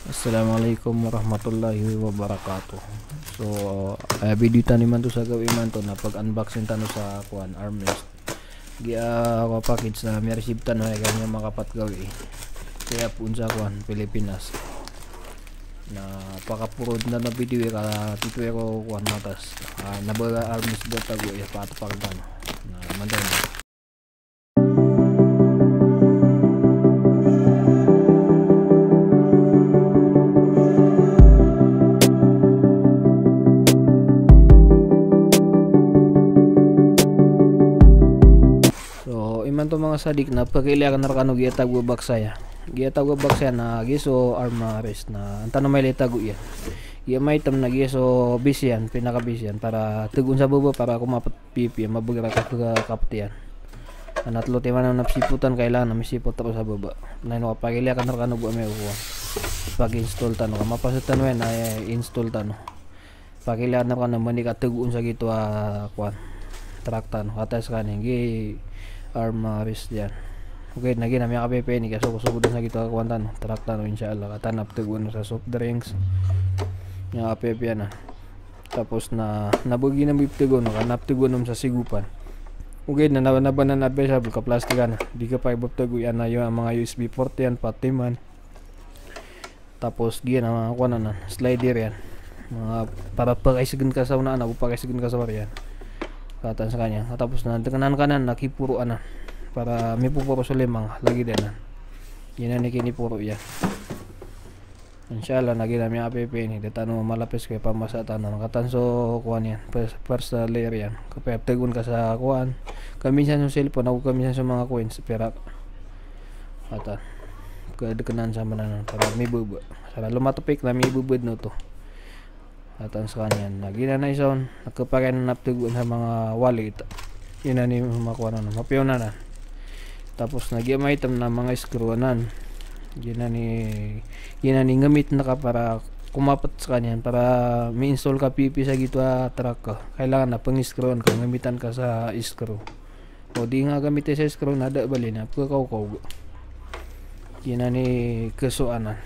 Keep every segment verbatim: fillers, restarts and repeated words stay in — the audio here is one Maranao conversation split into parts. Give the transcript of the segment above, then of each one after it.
Assalamu alaikum warahmatullahi wabarakatuh. So, ah, video tano imanto sa gawii imanto na pag-unboxing tano sa kuwan, armrest. Giya, ah, kuwan, package na mi-receive tano, eh, kaya niyan makapat gawii. Kaya poon sa kuwan, Pilipinas. Na pakaporon tano video, eh, ka tito, eh, ko kuwan matas. Ah, na ba armrest ba tago, eh, patapakn tano. Na, manday na. So, imanto manga sadik na pakailay akn rkano giya tago a box aya. Giya tago a box aya na giya so armrest na an tano mailay tago iyan. Giya maitem na giya so base iyan, pinaka-base iyan, para tagoon sa baba para komapt piyapiya, mabagr a ka-, kaptiyan. Ana tlo timan a na psipotan, kailangan na misipot roo sa baba. Na ino, pakailay akn rkano bo amay ko kuwan. Pag-install tano, ka mapasad tano iyan na, eh, install tano. Pakailay akn rkano mani ka tagoon sa gioto a kuwan, truck tano. Kataya skaniyan, giya armrest iyan. Okay, na giya na miyakapiyapiya ini, ka sogosogodan sa gioto a kuwan tano, truck tano, insha Allah. Kataya na ptagoon sa soft drinks. Miyakapiyapiya na. Tapos na, na ba giya na ba iptagoon, ka na ptagoon sa sigopan. Okay, na, na, na ba na, na ba sa ka plastik ana. Di ka pa iba ptago iyan na, iyo, manga U S B port iyan, patiman. Tapos giya na, kuwan anan, slider iyan. Manga para pakaisgn ka sa onaan ago pakaisgn ka sa oriyan. Kataya skaniyan. Tapos na, dknan ka anan na kiporo anan. Para mipoporo so limang, lagid anan. Giyanan i kiniporo iyan. Insha Allah, na giya na miyakapiyapiya ini, da tano malapis ko ipamasa tano. Kataya so kuwan iyan, pers-, first layer iyan. Kapaya ptagoon ka sa kuwan. Kaminsan so cellphone, ago kaminsan so manga coins, pirak. Kataya. Ka dknan sa manan, para mibaba. Sa lomatopik na mibaba dn oto. Kataya skaniyan. Na giyanan i isa on, na kapakay anan a ptagoon sa manga wallet. Giyanan i makowa anan, mapiya on anan. Tapos na giya maitem na manga screw anan. Giyanan i, giyanan i ngamitn ka para komapt skaniyan, para mi-install ka piyapiya sa gioto a truck ka. Kailangan na png-screw-an ka, ngamitan ka sa screw. O di nga gamiti sa screw na da bali na pkakawkaw. Giyanan i kasowa anan.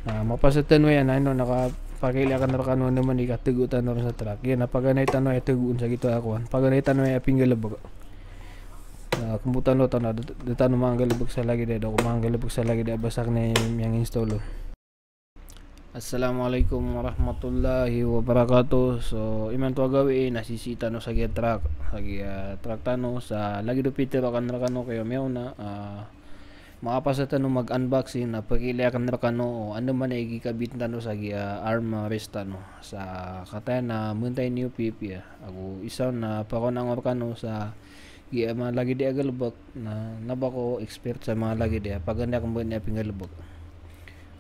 Na mapasad tano iyan na ino, na ka pakailay akn rkano andamanaya i katago tano ron sa truck. Giya na paganay tano aya tagoon sa gioto a kuwan. Paganay tano aya pinggalbk. Na kmbotan tano, da, da tano manggalbk sa lagid aya, da ako manggalbk sa lagid aya, ba sakn i miyang-install on. Assalamu alaikum warahmatullahi wabarakatuh. So, imanto a gawii na sisii tano sa giya truck. Sa giya truck tano, sa lagid o pitharo akn rkano kagiya miyaona, ah, makapasad tano mag-unboxing, na pakailay akn rkano o andamanaya i kikabitn tano sa giya armrest tano. Sa kataya na mantay niyo piyapiya. Ago isa on na pakonang rkano sa giya manga lagid aya galbk, na, na ba ako expert sa manga lagid aya, paganay akn ba niyan pinggalbk.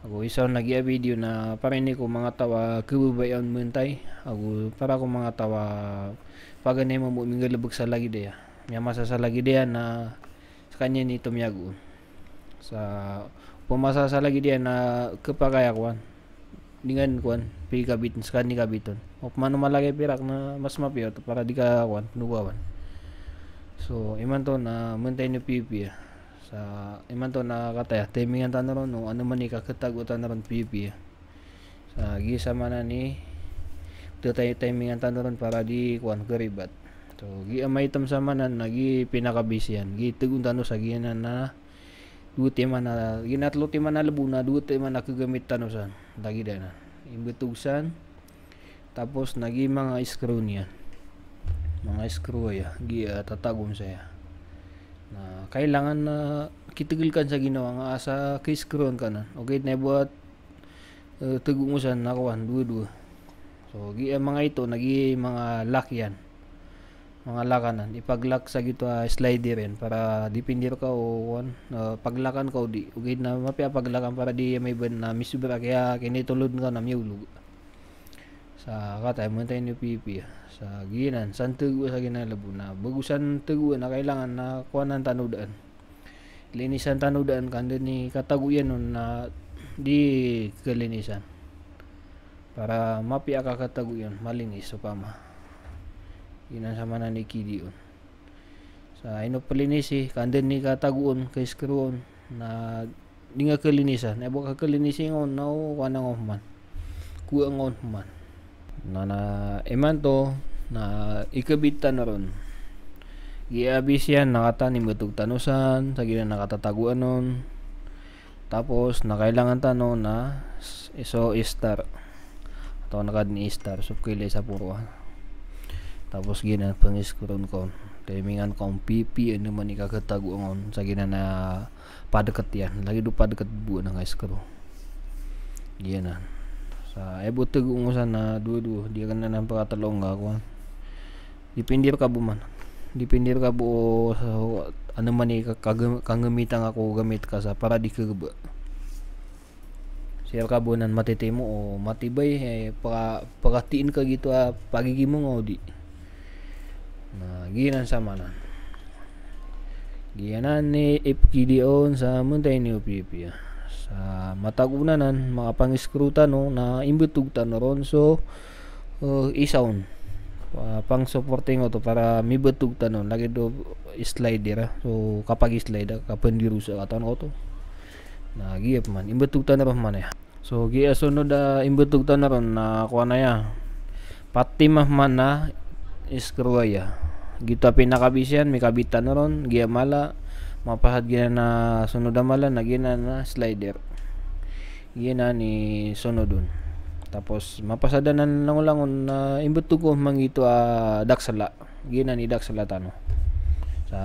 Ago isa on na giya video na para ini ko manga taw a kababaya on mantay, ago para ko manga taw a paganay mambo minggalbk sa lagid aya. Miyamasa sa lagid aya na skaniyan i tomiyagoon. Sa opama sa lagid aya na kapakay a kuwan. Di nga kuwan, pikabitn, skaniyan i kabit on. Opama na mala ka i pirak na mas mapiya oto para di ka kuwan, pnogawan. So, imanto na mantay niyo piyapiya. Sa imanto na kataya, timingan tano ron o andamanaya i kakatago tano ron piyapiya. Sa giya samanan i, tatay-, timingan tano ron para di kuwan, karibat. So, giya maitem samanan na giya pinaka-base iyan. Giya tagoon tano sa giyanan na dowa timan a, giyanan tlo timan a lbo na dowa timan a kagamit tano san. Lagid anan. Imbtog san. Tapos na giya manga screw niyan. Manga screw aya. Giya, ah, tatago on saya. Na kailangan na kitgl ka sa ginawa nga asa ki-screw-an ka anan. Okay, na ibarat eh, tago mo san na kuwan, dowa-dowa. So, giya manga ito, na giya manga lock iyan. Manga lock anan. Ipag-lock sa gioto a slider iyan para dipindi rka o kuwan, eh, pag-lock-an ka o di. Ogaid na mapiya pag-lock-an para di maiba na misobra ka, kena i tolod ka na miyaolog. Sa kataya, mantay niyo piyapiya. Sa giyanan, san tagoa sa giyanan a lbo na. Bago san tagoa na kailangan na kuwanan tano daan. Linisan tano daan ka anda i katago iyan on na di kalinisan. Para mapiya ka katago iyan, malinis opama. Giyanan samanan i kidi on. Sa ino palinisi, ka anda i katago on, ka-screw on, na di nga kalinisan. Aya bo kakalinisan on na o, kowan nga on man. Kowa nga on man. Na, na imanto na ikabit tano ron. Giya abis iyan na katawan imbtog tano san, sa giyanan na katatagoan on. Tapos na kailangan tano na s-, so star. Atawa na kadn i star, so kailay sa poro a. Tapos giyanan pangiskrun ka on. Timingan ka on pipiya, andamanaya i kakatagoan on. Sa giyanan na padkt iyan. Lagid o padkt bo na nga iskru. Giyanan. Sa aya bo tagoan on san na dowa-dowa. Di akn anan pakatlo nga kowan. Dipindi rka bo man. Dipindi rka bo sa andamanaya i ka-, kag-, kagamitan ka ko gamit ka sa para di kagba. Sii rka bo anan matitimo o matibay, eh, paka-, pakatiin ka gioto a pagigimong o di. Na, giyanan samanan. Giyanan i ipkidi on sa mantay niyo pipiya. Sa matago anan, makapangiskru tano na imbtog tano ron so, eh, isa on. Pa-, pang-supporting oto para mimbtog tano. Lagid o slider a. So, kapag-slide a, kapndirosa katawan oto. Na, giya pman. Imbtog tano ron man aya. So, giya sonod a imbtog tano ron na kowan aya. Patima man na iskru aya. Gioto a pinakabis iyan, mikabit tano ron, giya mala, mapasad giyanan a sonod a mala, na giyanan a slider. Giyanan i sonod on. Tapos, mapasad anan langon-langon na imbtog on man gioto a daksla. Giyanan i daksla tano. Sa,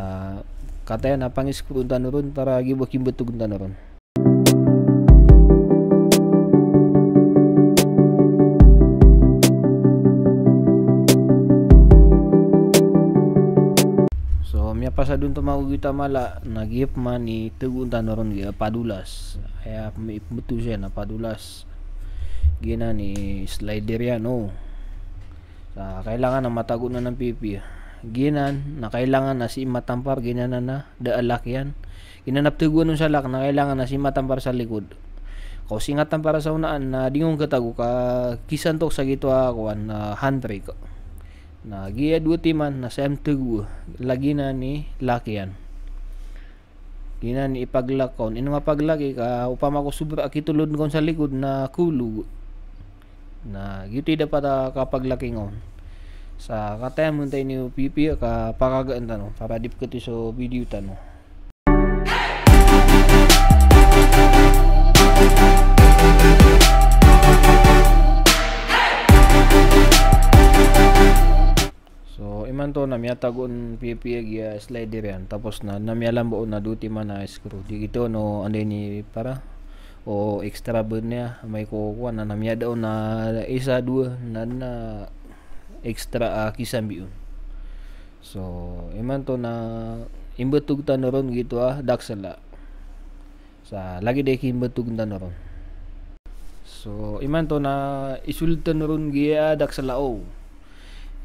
kataya na pangiskru tano ron para giya bo kimbtog tano ron. So, miyapasad on tomago gioto a mala, na giya pman i tagoan tano ron giya padolas. Aya, mi-, betul siya na padolas. Giyanan i slider iyan, o. Sa kailangan na matago anan pipiya. Giyanan, na kailangan na sii matampar, giyanan na da a lock iyan. Giyanan a ptagoan on sa lock na kailangan na sii matampar sa likod. Ka o sii nga tampar sa onaan na di ngka katago ka kisantok sa gioto a kowan na handbrake. Na giya dowa timan na sii mtago. Lagid anan i lock iyan. Giyanan i pag-lock on. Ino nga pag-lock i ka opama ko sobra a kitolod ngka on sa likod na kaolog. Na gioto i dapat a kapag-locking on. Sa kataya mantay niyo pipiya ka pakagaan tano para di pkhatis so video tano. So, imanto na miyatago on pipiya giya slider iyan. Tapos na, na miyalambo on na dowa timan a screw. Di gioto no, anday ni para. O extra ben iyan, amay ko kowan na, na miyada on na isa, dowa, na, na extra a kisambi on. So, imanto na imbetog tano ron gioto a daksela. Sa lagid a kimbetog tano ron. So, imanto na isold tano ron giya daksela o.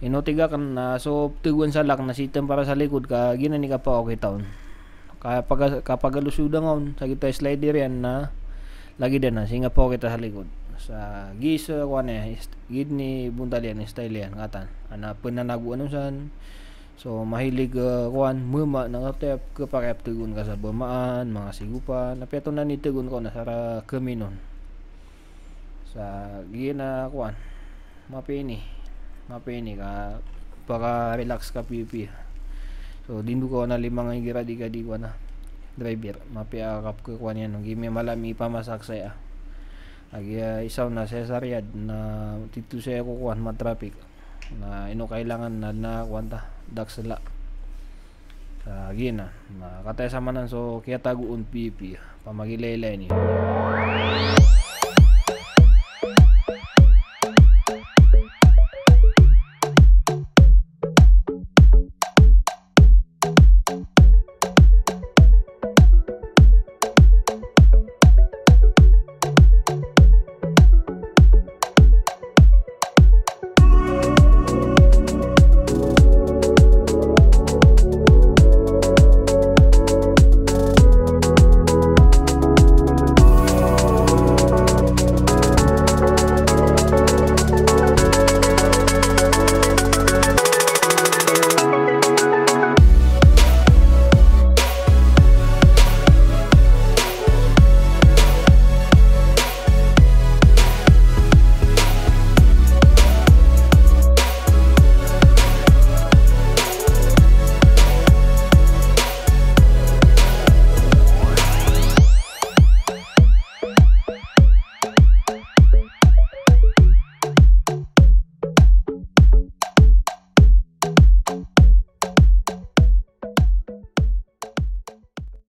Ino tig akn na so ptegoan sa lock na sii tano para sa likod ka giyanan i kapakokita on. Kapaga-, kapagalosoda ngka on sa gioto a slider iyan na lagid anan, sii nga pakokita sa likod. Sa giya so kowan iyan, is-, giya i bontal iyan, style iyan, katawan. Ana, penanagoan on san. So, mahilig, eh, kowan, mama, na kataya kapakay a ptegoan ka sa bamaan, manga sigopan, apiya antonaa i tegoan ka on na sa ra keminon. Sa giya na kowan, mapiya ini, mapiya ini ka paka-relax ka pipiya. So, di ndo ka on a lima nga igira di ka di kowan a driver. Mapiya a kapkekowan iyan, giya miyamala a mipamasak saya. A giya isa on na saya sa Riyadh na tito saya ko kowan, matraffic. Na ino kailangan na, na kowan ta, daksela. Sa giyanan. Na kataya samanan so kiyatago on pipiya. Pamagilaylay niyo.